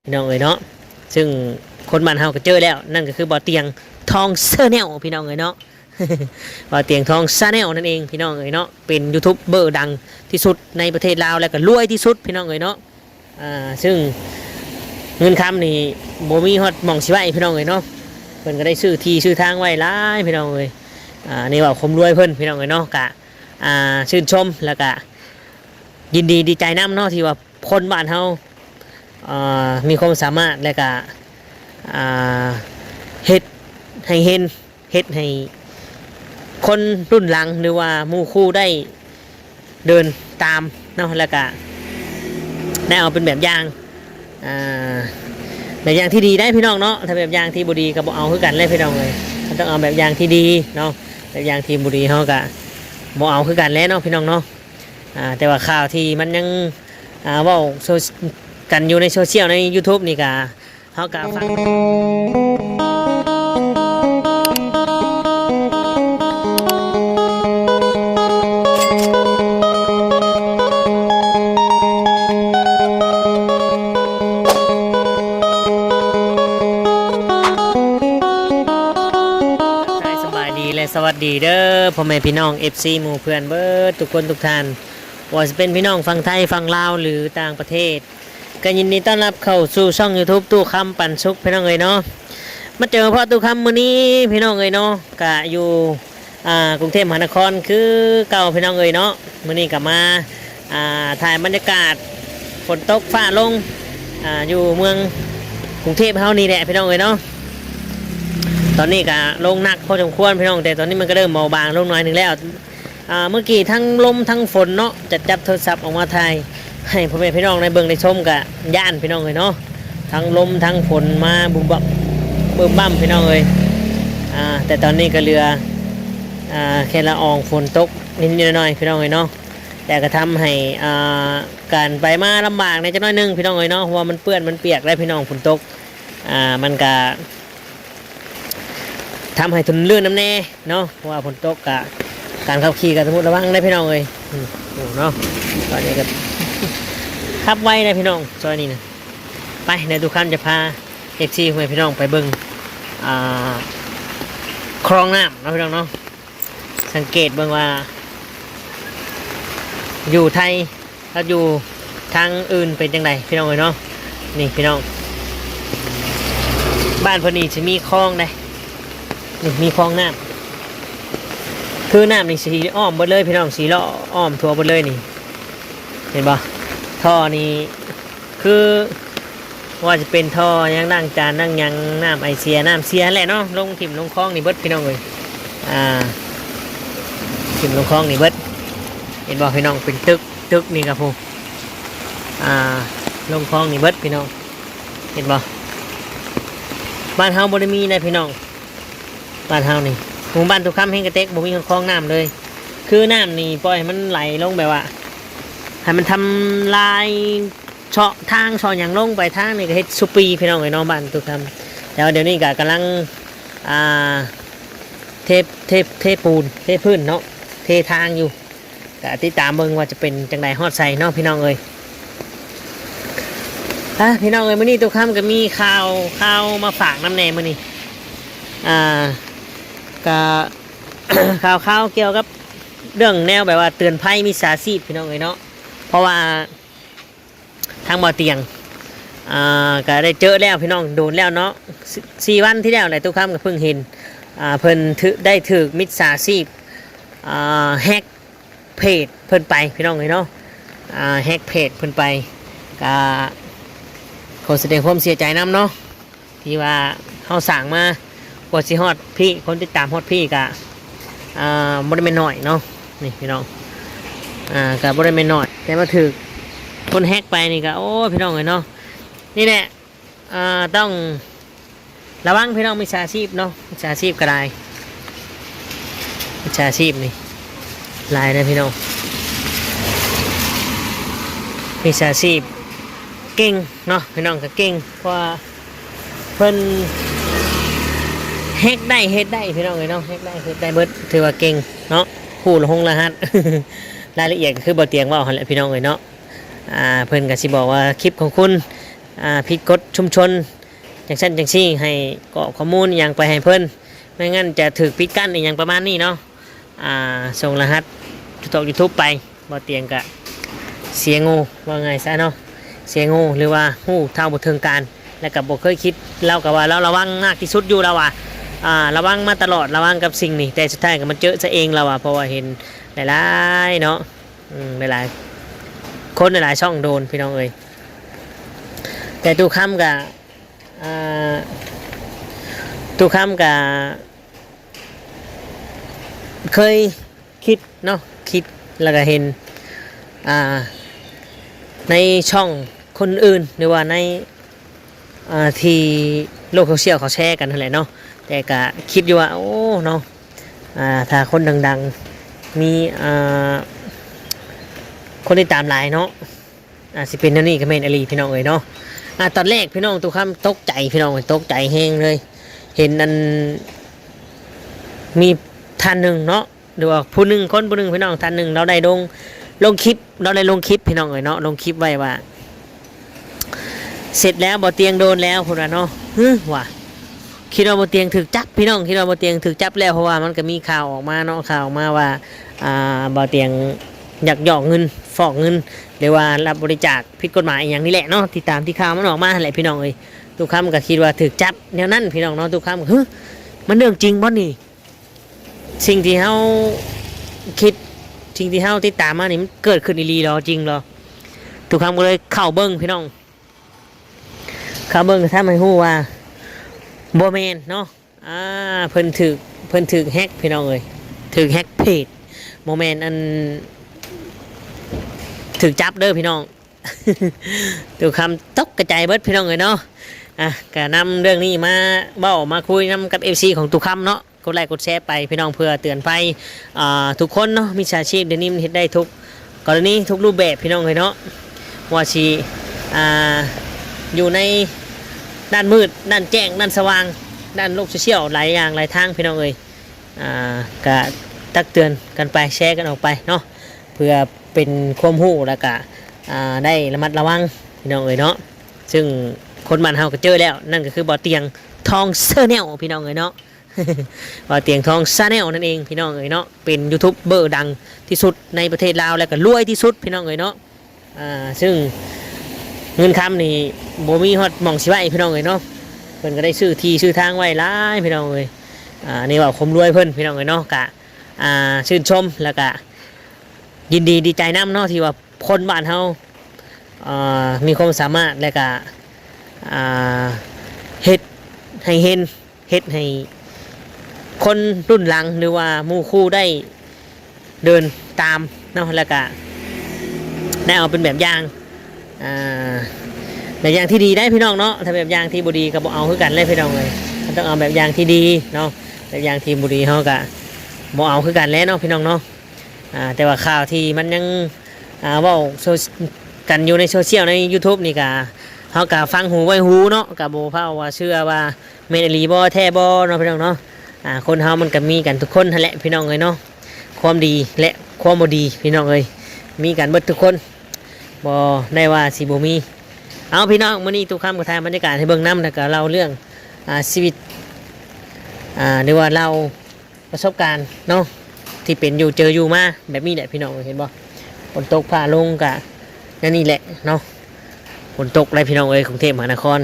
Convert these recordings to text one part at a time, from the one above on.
ພີ່ນ້ອງເອີຍເນາະ. ຊຶ່ງຄົນບ້ານເຮົາກໍເຈີແລ້ວ, ນັ້ນກໍຄືບ່າວຕຽງທອງ Channel ພີ່ນ້ອງເອີຍເນາະ. ບ່າວຕຽງທອງ Channel ນັ້ນເອງພີ່ນ້ອງເອີຍເນາະ, ເປັນຢູທູບເບີດັງທີ່ສຸດໃນປະເທດລາວ ແລະກໍລວຍທີ່ສຸດພີ່ນ້ອງເອີຍເນາະ. ອ່າ ຊຶ່ງເງິນຄຳນີ້ບໍ່ມີຮອດໝ່ອງຊິໄວ້ພີ່ນ້ອງເອີຍເນາະ, ເພິ່ນກໍໄດ້ຊື້ທີ່ຊື້ທາງໄວ້ຫຼາຍພີ່ນ້ອງເອີຍ. ອ່າ ນີ້ເວົ້າຄວາມລວຍເພິ່ນພີ່ນ້ອງເອີຍເນາະ, ກະ ອ່າ ຊື່ນຊົມ ແລ້ວກະຍິນດີດີໃຈນຳເນາະ ທີ່ວ່າຄົນບ້ານເຮົາ ອ່າ ມີຄວາມສາມາດ ແລະກະ ອ່າ ເຮັດໃຫ້ເຫັນ ເຮັດໃຫ້ຄົນລຸ້ນຫຼັງ ຫຼືວ່າໝູ່ຄູ່ໄດ້ເດີນຕາມເນາະ, ແລ້ວກະໄດ້ເອົາເປັນແບບຢ່າງ ອ່າ ແບບຢ່າງທີ່ດີໄດ໋ພີ່ນ້ອງເນາະ. ຖ້າແບບຢ່າງທີ່ບໍ່ດີກໍບໍ່ເອົາຄືກັນແຫຼະພີ່ນ້ອງເອີຍ, ມັນຕ້ອງເອົາແບບຢ່າງທີ່ດີເນາະ, ແບບຢ່າງທີ່ບໍ່ດີເຮົາກໍບໍ່ເອົາຄືກັນແຫຼະເນາະພີ່ນ້ອງເນາະ. ອ່າ ແຕ່ວ່າຂ່າວທີ່ມັນຍັງ ອ່າ ເວົ້າໂຊ ກັນຢູ່ໃນໂຊຊຽວ ໃນຢູທູບນີ້ກະ ເຮົາກະຟັງ ສະບາຍດີ ແລະ ສະຫວັດດີເດີ ພໍ່ແມ່ພີ່ນ້ອງ ເອັຟຊີ ໝູ່ເພື່ອນເບິດທຸກຄົນທຸກທ່ານ, ບໍ່ວ່າຈະເປັນພີ່ນ້ອງຝັ່ງໄທ ຝັ່ງລາວ ຫຼື ຕ່າງປະເທດ. ກໍຍິນດີຕ້ອນຮັບເຂົ້າສູ່ຊ່ອງຢູທູບ ຕູ້ຄຳປັນສຸກ ພີ່ນ້ອງເອີຍເນາະ. ມາເຈີພໍ້ຕູ້ຄຳມື້ນີ້ ພີ່ນ້ອງເອີຍເນາະ, ກະຢູ່ ອ່າ ກຸງເທບມະຫານະຄອນຄືເກົ່າ ພີ່ນ້ອງເອີຍເນາະ. ມື້ນີ້ກໍມາ ອ່າ ຖ່າຍບັນຍາກາດຝົນຕົກຟ້າລົງ ອ່າ ຢູ່ເມືອງກຸງເທບເຮົານີ້ແຫຼະ ພີ່ນ້ອງເອີຍເນາະ. ຕອນນີ້ກໍລົງໜັກພໍສົມຄວນ ພີ່ນ້ອງ, ແຕ່ຕອນນີ້ມັນກໍເລີ່ມເບົາບາງລົງໜ້ອຍໜຶ່ງແລ້ວ. ອ່າ ເມື່ອກີ້ທັງລົມທັງຝົນເນາະ, ຈັບ ຈັບໂທລະສັບອອກມາຖ່າຍໃຫ້ພໍ່ແມ່ພີ່ນ້ອງໄດ້ເບິ່ງໄດ້ຊົມ ກະຢ້ານ ພີ່ນ້ອງເອີຍເນາະ, ທັງລົມທັງຝົນມາບຸ້ມບັ້ມ ບຸ້ມບັ້ມ ພີ່ນ້ອງເອີຍ. ອ່າ ແຕ່ຕອນນີ້ກໍເຫຼືອ ອ່າ ແຄ່ລະອອງຝົນຕົກນິດໆໜ້ອຍໆ ພີ່ນ້ອງເອີຍເນາະ, ແຕ່ກໍທຳໃຫ້ ອ່າ ການໄປມາລຳບາກແດ່ຈັກໜ້ອຍໜຶ່ງ ພີ່ນ້ອງເອີຍເນາະ, ເພາະວ່າມັນເປື້ອນມັນປຽກໄດ໋ ພີ່ນ້ອງ, ຝົນຕົກ ອ່າ ມັນກະ ທຳໃຫ້ທົນລື່ນນຳແດ່ເນາະ, ເພາະວ່າຝົນຕົກກະ ການຂັບຂີ່ກະລະມັດລະວັງໄດ໋ ພີ່ນ້ອງເອີຍ. ອືມ ໂອ້ເນາະ, ຕອນນີ້ກະຂັບໄວໄດ໋ ພີ່ນ້ອງ ຊອຍນີ້ນະ. ໄປ ດຽວຕູ້ຄຳຈະພາ ເອັຟຊີ ພໍ່ແມ່ພີ່ນ້ອງໄປເບິ່ງ ອ່າ ຄອງນ້ຳເນາະ ພີ່ນ້ອງເນາະ. ສັງເກດເບິ່ງວ່າຢູ່ໄທ ກັບຢູ່ທາງອື່ນເປັນຈັ່ງໃດ ພີ່ນ້ອງເອີຍເນາະ. ນີ້ພີ່ນ້ອງ ບ້ານເພິ່ນນີ້ຊິມີຄອງເດ້, ນີ້ມີຄອງນ້ຳ, ຄືນ້ຳນີ້ຊິອ້ອມເບິດເລີຍ ພີ່ນ້ອງ, ຊິເລາະອ້ອມທົ່ວເບິດເລີຍນີ້ ເຫັນບໍ່? ທໍ່ນີ້ ຄືວ່າຈະເປັນທໍ່ຫຍັງ ລ້າງຈານລ້າງຫຍັງ ນ້ຳໄອເສຍ ນ້ຳເສຍຫັ້ນແຫຼະເນາະ, ລົງຖິ້ມລົງຄອງນີ້ເບິດ ພີ່ນ້ອງເອີຍ. ອ່າ ຖິ້ມລົງຄອງນີ້ເບິດ ເຫັນບໍ່ພີ່ນ້ອງ? ເປັນຕຶກ ຕຶກນີ້ກໍພຸ້ນ ອ່າ ລົງຄອງນີ້ເບິດ ພີ່ນ້ອງ ເຫັນບໍ່? ບ້ານເຮົາບໍ່ໄດ້ມີນະ ພີ່ນ້ອງ. ບ້ານເຮົານີ້ ໝູ່ບ້ານຕຸຄຳແຮງກະເຕັກ ບໍ່ມີຄອງນ້ຳເລີຍ, ຄືນ້ຳນີ້ປ່ອຍໃຫ້ມັນໄຫຼລົງ ແບບວ່າໃຫ້ມັນທຳລາຍເຊາະທາງເຊາະຫຍັງລົງໄປ, ທາງນີ້ກະເຮັດຊຸປີ ພີ່ນ້ອງເອີຍເນາະ ບ້ານຕຸຄຳ. ແຕ່ວ່າດຽວນີ້ກະກຳລັງ ອ່າ ເທ ເທ ເທປູນ ເທພື້ນເນາະ ເທທາງຢູ່. ກະຕິດຕາມເບິ່ງວ່າຈະເປັນຈັ່ງໃດ ຮອດໃສເນາະ ພີ່ນ້ອງເອີຍ. ອ່າ ພີ່ນ້ອງເອີຍ ມື້ນີ້ຕຸຄຳກໍມີຂ່າວ ຂ່າວມາຝາກນຳແດ່ມື້ນີ້. ອ່າ ກະ ຂ່າວ ຂ່າວກ່ຽວກັບເລື່ອງແນວແບບວ່າເຕືອນໄພມິດສາຊີບ ພີ່ນ້ອງເອີຍເນາະ, ເພາະວ່າ ທາງບ່າວຕຽງ ອ່າ ກະໄດ້ເຈີແລ້ວ ພີ່ນ້ອງ, ໂດນແລ້ວເນາະ, ສີ່ ສີ່ວັນທີ່ແລ້ວແຫຼະ ຕຸຄຳກໍເພິ່ງເຫັນ ອ່າ ເພິ່ນຖືກ ໄດ້ຖືກມິດສາຊີບ ອ່າ ແຮັກເພຈເພິ່ນໄປ ພີ່ນ້ອງເອີຍເນາະ. ອ່າ ແຮັກເພຈເພິ່ນໄປ ກະຂໍສະແດງຄວາມເສຍໃຈນຳເນາະ. ທີ່ວ່າເຮົາສ້າງມາກວ່າຊິຮອດພີ້ ຄົນຕິດຕາມຮອດພີ້ກະ ອ່າ ບໍ່ໄດ້ແມ່ນນ້ອຍເນາະ ນີ້ພີ່ນ້ອງ. ອ່າ ກະບໍ່ໄດ້ແມ່ນນ້ອຍ ແຕ່ມາຖືກຄົນແຮັກໄປນີ້ກະ ໂອ້ ພີ່ນ້ອງເອີຍເນາະ. ນີ້ແຫຼະ ອ່າ ຕ້ອງລະວັງ ພີ່ນ້ອງ, ມິດສາຊີບເນາະ, ມິດສາຊີບກະຫຼາຍ. ມິດສາຊີບນີ້ຫຼາຍເດີພີ່ນ້ອງ, ມິດສາຊີບເກັ່ງເນາະ ພີ່ນ້ອງ, ກະເກັ່ງ ເພາະວ່າເພິ່ນແຮັກໄດ້ເຮັດໄດ້ ພີ່ນ້ອງເອີຍເນາະ, ແຮັກໄດ້ເຮັດໄດ້ເບິດ ຖືວ່າເກັ່ງເນາະ, ຮູ້ລະຫົງລະຫັດ ລາຍລະອຽດກະຄືບ່າວຕຽງເວົ້າຫັ້ນແຫຼະ ພີ່ນ້ອງເອີຍເນາະ. ອ່າ ເພິ່ນກະຊິບອກວ່າຄລິບຂອງຄຸນ ອ່າ ຜິດກົດຊຸມຊົນ ຈັ່ງຊັ້ນຈັ່ງຊີ້ ໃຫ້ກອກຂໍ້ມູນຫຍັງໄປໃຫ້ເພິ່ນ ບໍ່ຊັ້ນຈະຖືກປິດກັ້ນອີ່ຫຍັງປະມານນີ້ເນາະ. ອ່າ ສົ່ງລະຫັດ TikTok YouTube ໄປ ບໍ່ຕຽງກະເສຍໂງ່ ເວົ້າງ່າຍຊະເນາະ ເສຍໂງ່ ຫຼືວ່າຮູ້ເທົ່າບໍ່ເຖິງການ ແລ້ວກະບໍ່ເຄີຍຄິດ. ລາວກະວ່າລາວລະວັງມາກທີ່ສຸດຢູ່ ລາວວ່າ ອ່າ ລະວັງມາຕະຫຼອດ ລະວັງກັບສິ່ງນີ້ ແຕ່ສຸດທ້າຍກະມາເຈິຊະເອງ ລາວວ່າ ເພາະວ່າເຫັນຫຼາຍໆເນາະ ອືມ ຫຼາຍໆຄົນ ຫຼາຍໆຊ່ອງໂດນ ພີ່ນ້ອງເອີຍ. ແຕ່ຕູ້ຄຳກະ ອ່າ ຕູ້ຄຳກະເຄີຍຄິດເນາະ ຄິດ ແລ້ວກະເຫັນ ອ່າ ໃນຊ່ອງຄົນອື່ນ ຫຼືວ່າໃນ ອ່າ ທີ່ໂລກໂຊຊຽວເຂົາແຊກັນຫັ້ນແຫຼະເນາະ ແຕ່ກະຄິດຢູ່ວ່າ ໂອ້ ເນາະ ອ່າ ຖ້າຄົນດັງໆ ມີ ອ່າ ຄົນຕິດຕາມຫຼາຍເນາະ ອາດຊິເປັນແນວນີ້ກະແມ່ນອີ່ຫຼີ ພີ່ນ້ອງເອີຍເນາະ. ອາ ຕອນແລກ ພີ່ນ້ອງ ຕູ້ຄຳຕົກໃຈ ພີ່ນ້ອງເອີຍ ຕົກໃຈແຮງເລີຍ ເຫັນອັນ ມີທ່ານໜຶ່ງເນາະ ຫຼືວ່າຜູ້ໜຶ່ງ ຄົນຜູ້ໜຶ່ງ ພີ່ນ້ອງ ທ່ານໜຶ່ງ ລາວໄດ້ລົງ ລົງຄລິບ ລາວໄດ້ລົງຄລິບ ພີ່ນ້ອງເອີຍເນາະ ລົງຄລິບໄວ້ວ່າ ເສັດແລ້ວ ບໍ່ຕຽງໂດນແລ້ວ ເພິ່ນວ່າເນາະ ຫື ວ່າ ຄິດວ່າບໍ່ຕຽງຖືກຈັບ ພີ່ນ້ອງ ຄິດວ່າບໍ່ຕຽງຖືກຈັບແລ້ວ ເພາະວ່າມັນກະມີຂ່າວອອກມາເນາະ ຂ່າວອອກມາວ່າ ອ່າ ບໍ່ຕຽງຍັກຍອກເງິນ ຟອກເງິນ ຫຼືວ່າຮັບບໍລິຈາກຜິດກົດໝາຍອີ່ຫຍັງນີ້ແຫຼະເນາະ ທີ່ຕາມທີ່ຂ່າວມັນອອກມາຫັ້ນແຫຼະ ພີ່ນ້ອງເອີຍ. ຕູ້ຄຳກະຄິດວ່າຖືກຈັບແນວນັ້ນ ພີ່ນ້ອງເນາະ ຕູ້ຄຳ ຫື ມັນເລື່ອງຈິງບໍ່ນີ້? ສິ່ງທີ່ເຮົາຄິດ ສິ່ງທີ່ເຮົາຕິດຕາມມານີ້ ມັນເກີດຂຶ້ນອີ່ຫຼີຫຼໍ ຈິງຫຼໍ? ຕູ້ຄຳກະເລີຍເຂົ້າເບິ່ງ ພີ່ນ້ອງ ເຂົ້າເບິ່ງກະທຳໃຫ້ຮູ້ວ່າບໍ່ແມ່ນເນາະ ອ່າ ເພິ່ນຖືກ ເພິ່ນຖືກແຮັກ ພີ່ນ້ອງເອີຍ ຖືກແຮັກເພຈ ບໍ່ແມ່ນອັນ ຖືກຈັບເດີ ພີ່ນ້ອງ. ຕູ້ຄຳຕົກກະໃຈເບິດ ພີ່ນ້ອງເອີຍເນາະ. ອ່າ ກະນຳເລື່ອງນີ້ມາເວົ້າມາຄຸຍນຳກັບເອັຟຊີຂອງຕູ້ຄຳເນາະ ກົດໄລ້ກົດແຊໄປ ພີ່ນ້ອງ ເພື່ອເຕືອນໄພ ອ່າ ທຸກຄົນເນາະ ມິດສາຊີບດຽວນີ້ມັນເຮັດໄດ້ທຸກກໍລະນີ ທຸກຮູບແບບ ພີ່ນ້ອງເອີຍເນາະ ວ່າຊິ ອ່າ ຢູ່ໃນດ້ານມືດ ດ້ານແຈ້ງ ດ້ານສະຫວ່າງ ດ້ານໂລກໂຊຊຽວ ຫຼາຍຢ່າງຫຼາຍທາງ ພີ່ນ້ອງເອີຍ. ອ່າ ກະຕັກເຕືອນກັນໄປ ແຊກັນອອກໄປເນາະ ເພື່ອເປັນຄວາມຮູ້ ແລ້ວກະ ອ່າ ໄດ້ລະມັດລະວັງ ພີ່ນ້ອງເອີຍເນາະ. ຊຶ່ງຄົນບ້ານເຮົາກະເຈີແລ້ວ ນັ້ນກະຄືບ່າວຕຽງທອງແຊນແນວ ພີ່ນ້ອງເອີຍເນາະ ບ່າວຕຽງທອງແຊນແນວນັ້ນເອງ ພີ່ນ້ອງເອີຍເນາະ ເປັນຢູທູບເບີດັງທີ່ສຸດໃນປະເທດລາວ ແລ້ວກະລວຍທີ່ສຸດ ພີ່ນ້ອງເອີຍເນາະ. ອ່າ ຊຶ່ງເງິນຄຳນີ້ບໍ່ມີຮອດໝ່ອງຊິໄວ້ ພີ່ນ້ອງເອີຍເນາະ ເພິ່ນກະໄດ້ຊື້ທີ່ຊື້ທາງໄວ້ຫຼາຍ ພີ່ນ້ອງເອີຍ. ອ່າ ນີ້ເວົ້າຄວາມລວຍເພິ່ນ ພີ່ນ້ອງເອີຍເນາະ ກະ ອ່າ ຊື່ນຊົມ ແລ້ວກະຍິນດີດີໃຈນຳເນາະ ທີ່ວ່າຄົນບ້ານເຮົາ ອ່າ ມີຄວາມສາມາດ ແລ້ວກະ ອ່າ ເຮັດໃຫ້ເຫັນ ເຮັດໃຫ້ຄົນລຸ້ນຫຼັງ ຫຼືວ່າໝູ່ຄູ່ໄດ້ເດີນຕາມເນາະ ແລ້ວກະໄດ້ເອົາເປັນແບບຢ່າງ ອ່າ ແບບຢ່າງທີ່ດີໄດ໋ ພີ່ນ້ອງເນາະ. ຖ້າແບບຢ່າງທີ່ບໍ່ດີກະບໍ່ເອົາຄືກັນເລີຍ ພີ່ນ້ອງເອີຍ ມັນຕ້ອງເອົາແບບຢ່າງທີ່ດີເນາະ ແບບຢ່າງທີ່ບໍ່ດີເຮົາກະບໍ່ເອົາຄືກັນແຫຼະເນາະ ພີ່ນ້ອງເນາະ. ອ່າ ແຕ່ວ່າຂ່າວທີ່ມັນຍັງ ອ່າ ເວົ້າໂຊ ກັນຢູ່ໃນໂຊຊຽວ ໃນຢູທູບນີ້ກະ ເຮົາກະຟັງຫູໄວ້ຫູເນາະ ກະບໍ່ພາວວ່າເຊື່ອວ່າແມ່ນອີ່ຫຼີບໍ່ ແທ້ບໍ່ເນາະ ພີ່ນ້ອງເນາະ. ອ່າ ຄົນເຮົາມັນກະມີກັນທຸກຄົນຫັ້ນແຫຼະ ພີ່ນ້ອງເອີຍເນາະ ຄວາມດີ ແລະ ຄວາມບໍ່ດີ ພີ່ນ້ອງເອີຍ ມີກັນເບິດທຸກຄົນ ບໍ່ໄດ້ວ່າຊິບໍ່ມີ. ເອົາ ພີ່ນ້ອງ ມື້ນີ້ຕູ້ຄຳກະຖ່າຍບັນຍາກາດໃຫ້ເບິ່ງນຳ ແລ້ວກະເລົ່າເລື່ອງ ອ່າ ຊີວິດ ອ່າ ຫຼືວ່າເລົ່າ ປະສົບການເນາະ ທີ່ເປັນຢູ່ເຈີຢູ່ມາແບບນີ້ແຫຼະ ພີ່ນ້ອງເອີຍ ເຫັນບໍ່? ຝົນຕົກຟ້າລົງກະແນວນີ້ແຫຼະເນາະ ຝົນຕົກແຫຼະ ພີ່ນ້ອງເອີຍ ກຸງເທບມະຫານະຄອນ.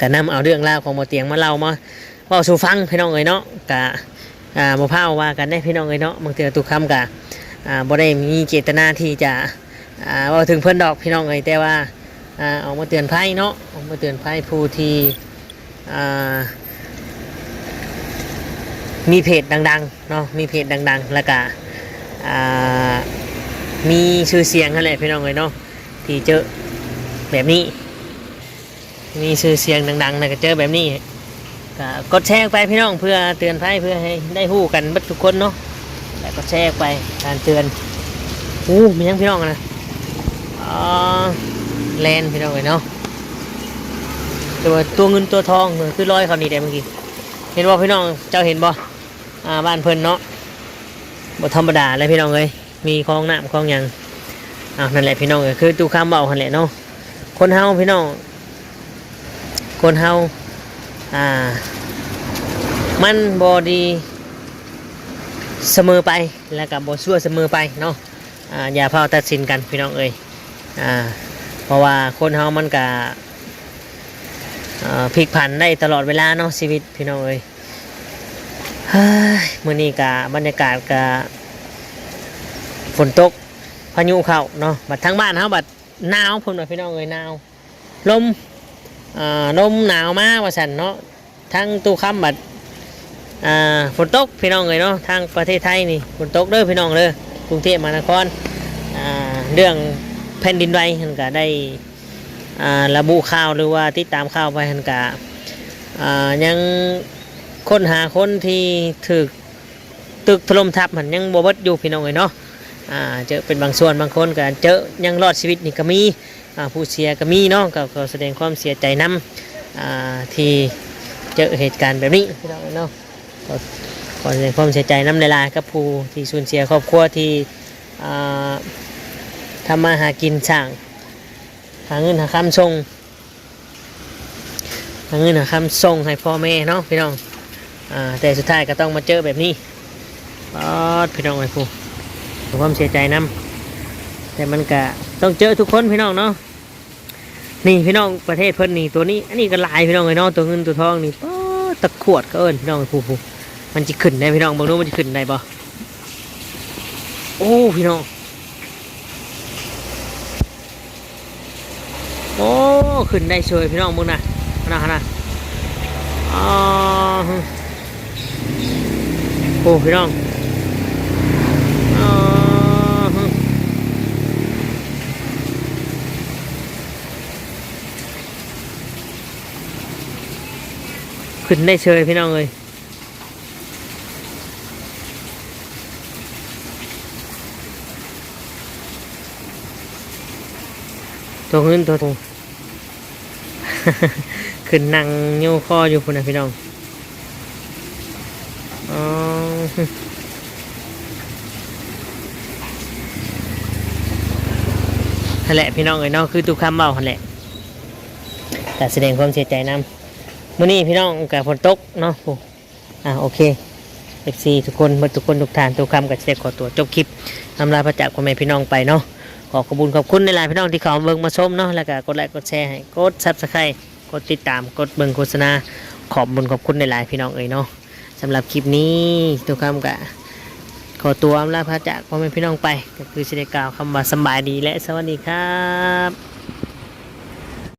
ກະນຳເອົາເລື່ອງລາວຂອງບ່າວຕຽງມາເລົ່າມາເວົ້າສູ່ຟັງ ພີ່ນ້ອງເອີຍເນາະ. ກະ ອ່າ ບໍ່ພາວວ່າກັນເດ້ ພີ່ນ້ອງເອີຍເນາະ ບາງເທື່ອຕູ້ຄຳກະ ອ່າ ບໍ່ໄດ້ມີເຈດຕະນາທີ່ຈະ ອ່າ ເວົ້າເຖິງເພິ່ນດອກ ພີ່ນ້ອງເອີຍ ແຕ່ວ່າ ອ່າ ອອກມາເຕືອນໄພເນາະ ອອກມາເຕືອນໄພຜູ້ທີ່ ອ່າ ມີເພຈດັງໆເນາະ ມີເພຈດັງໆ ແລ້ວກະ ອ່າ ມີຊື່ສຽງຫັ້ນແຫຼະ ພີ່ນ້ອງເອີຍເນາະ ທີ່ເຈີແບບນີ້ ມີຊື່ສຽງດັງໆ ແລ້ວກະເຈີແບບນີ້ ກະກົດແຊອອກໄປ ພີ່ນ້ອງ ເພື່ອເຕືອນໄພ ເພື່ອໃຫ້ໄດ້ຮູ້ກັນເບິດທຸກຄົນເນາະ ແລ້ວກໍແຊອອກໄປ ການເຕືອນ. ໂອ້ ແມ່ນຫຍັງ ພີ່ນ້ອງ ຫັ້ນນະ? ອໍ ແລ່ນ ພີ່ນ້ອງເອີຍເນາະ ແຕ່ວ່າຕົວເງິນຕົວທອງ ຄືລອຍເຂົ້ານີ້ແດ່ເມື່ອກີ້ ເຫັນບໍ່ ພີ່ນ້ອງ ເຈົ້າເຫັນບໍ່? ອ່າ ບ້ານເພິ່ນເນາະ ບໍ່ທຳມະດາເລີຍ ພີ່ນ້ອງເອີຍ ມີຄອງນ້ຳຄອງຫຍັງ. ເອົາ ນັ້ນແຫຼະ ພີ່ນ້ອງເອີຍ ຄືຕູ້ຄຳເວົ້າຫັ້ນແຫຼະເນາະ ຄົນເຮົາພີ່ນ້ອງ ຄົນເຮົາ ອ່າ ມັນບໍ່ດີສະເໝີໄປ ແລະກະບໍ່ຊົ່ວສະເໝີໄປເນາະ. ອ່າ ຢ່າຟ້າວຕັດສິນກັນພີ່ນ້ອງເອີຍ ອ່າ ເພາະວ່າຄົນເຮົາມັນກະ ເອີ ພລິກຜັນໄດ້ຕະຫຼອດເວລາເນາະ ຊີວິດພີ່ນ້ອງເອີຍ. ເຮີ້ຍ ມື້ນີ້ກະບັນຍາກາດກະຝົນຕົກ ພາຍຸເຂົ້າເນາະ ບັດທາງບ້ານເຮົາບັດໜາວ ເພິ່ນວ່າພີ່ນ້ອງເອີຍ ໜາວ ລົມ ອ່າ ລົມໜາວມາວ່າຊັ້ນເນາະ. ທາງຕູ້ຄຳບັດ ອ່າ ຝົນຕົກພີ່ນ້ອງເອີຍເນາະ ທາງປະເທດໄທນີ້ຝົນຕົກເດີພີ່ນ້ອງເດີ ກຸງເທບມະຫານະຄອນ. ອ່າ ເລື່ອງແຜ່ນດິນໄຫວຫັ້ນກະໄດ້ ອ່າ ລະບຸຂ່າວ ຫຼືວ່າຕິດຕາມຂ່າວໄປຫັ້ນກະ ອ່າ ຍັງຄົ້ນຫາຄົນທີ່ຖືກຕຶກຖະຫຼົ່ມທັບຫັ້ນຍັງບໍ່ເບິດຢູ່ພີ່ນ້ອງເອີຍເນາະ. ອ່າ ເຈີເປັນບາງສ່ວນ ບາງຄົນກະເຈີຍັງລອດຊີວິດນີ້ກະມີ ອ່າ ຜູ້ເສຍກະມີເນາະ ກະຂໍສະແດງຄວາມເສຍໃຈນຳ ອ່າ ທີ່ເຈີເຫດການແບບນີ້ພີ່ນ້ອງເນາະ. ຂໍ ຂໍສະແດງຄວາມເສຍໃຈນຳຫຼາຍໆ ກັບຜູ້ທີ່ສູນເສຍ ຄອບຄົວທີ່ ອ່າ ທຳມາຫາກິນສ້າງ ຫາເງິນຫາຄຳສົ່ງ ຫາເງິນຫາຄຳສົ່ງໃຫ້ພໍ່ແມ່ເນາະພີ່ນ້ອງ. ອ່າ ແຕ່ສຸດທ້າຍກະຕ້ອງມາເຈີແບບນີ້ ປາດ ພີ່ນ້ອງເອີຍ ຜູ້ ຄວາມເສຍໃຈນຳ ແຕ່ມັນກະຕ້ອງເຈີທຸກຄົນພີ່ນ້ອງເນາະ. ນີ້ພີ່ນ້ອງ ປະເທດເພິ່ນນີ້ ໂຕນີ້ ອັນນີ້ກະຫຼາຍພີ່ນ້ອງເອີຍເນາະ ໂຕເງິນໂຕທອງນີ້ ປາດ ຕະຂວດກະເອີ້ນພີ່ນ້ອງເອີຍ ຜູ້ ຜູ້ ມັນຊິຂຶ້ນໄດ້ພີ່ນ້ອງ ເບິ່ງດູມັນຊິຂຶ້ນໄດ້ບໍ່. ໂອ້ ພີ່ນ້ອງ ໂອ້ ຂຶ້ນໄດ້ເສີຍພີ່ນ້ອງ ເບິ່ງນະ ຫັ້ນນະ ຫັ້ນນະ ອໍ ໂອ້ ພີ່ນ້ອງ ອໍ ຂຶ້ນໄດ້ເສີຍພີ່ນ້ອງເອີຍ. ໂຕເງິນໂຕ ຂຶ້ນນັ່ງໂຍຄໍຢູ່ພຸ້ນນະພີ່ນ້ອງ. ອໍ ຫັ້ນແຫຼະພີ່ນ້ອງເອີຍເນາະ ຄືຕູ້ຄຳເວົ້າຫັ້ນແຫຼະ ກະສະແດງຄວາມເສຍໃຈນຳ. ມື້ນີ້ພີ່ນ້ອງກະຝົນຕົກເນາະ ໂອ້ ອ່າ ໂອເຄ ເອັຟຊີ ທຸກຄົນ ເບິດທຸກຄົນທຸກທ່ານ ຕູ້ຄຳກະຊິໄດ້ຂໍຕົວຈົບຄລິບ ອຳລາພາຈາກພໍ່ແມ່ພີ່ນ້ອງໄປເນາະ. ຂໍຂອບຄຸນຂອບຄຸນຫຼາຍໆ ພີ່ນ້ອງທີ່ເຂົ້າມາເບິ່ງມາຊົມເນາະ ແລ້ວກະກົດໄລກ໌ກົດແຊໃຫ້ ກົດ Subscribe ກົດຕິດຕາມ ກົດເບິ່ງໂຄສະນາ ຂອບບຸນຂອບຄຸນຫຼາຍໆ ພີ່ນ້ອງເອີຍເນາະ. ສຳລັບຄລິບນີ້ ຕູ້ຄຳກະຂໍຕົວອຳລາພາຈາກພໍ່ແມ່ພີ່ນ້ອງໄປ ກະຄືຊິໄດ້ກ່າວຄຳວ່າສຳບາຍດີ ແລະ ສະຫວັດດີຄັບ.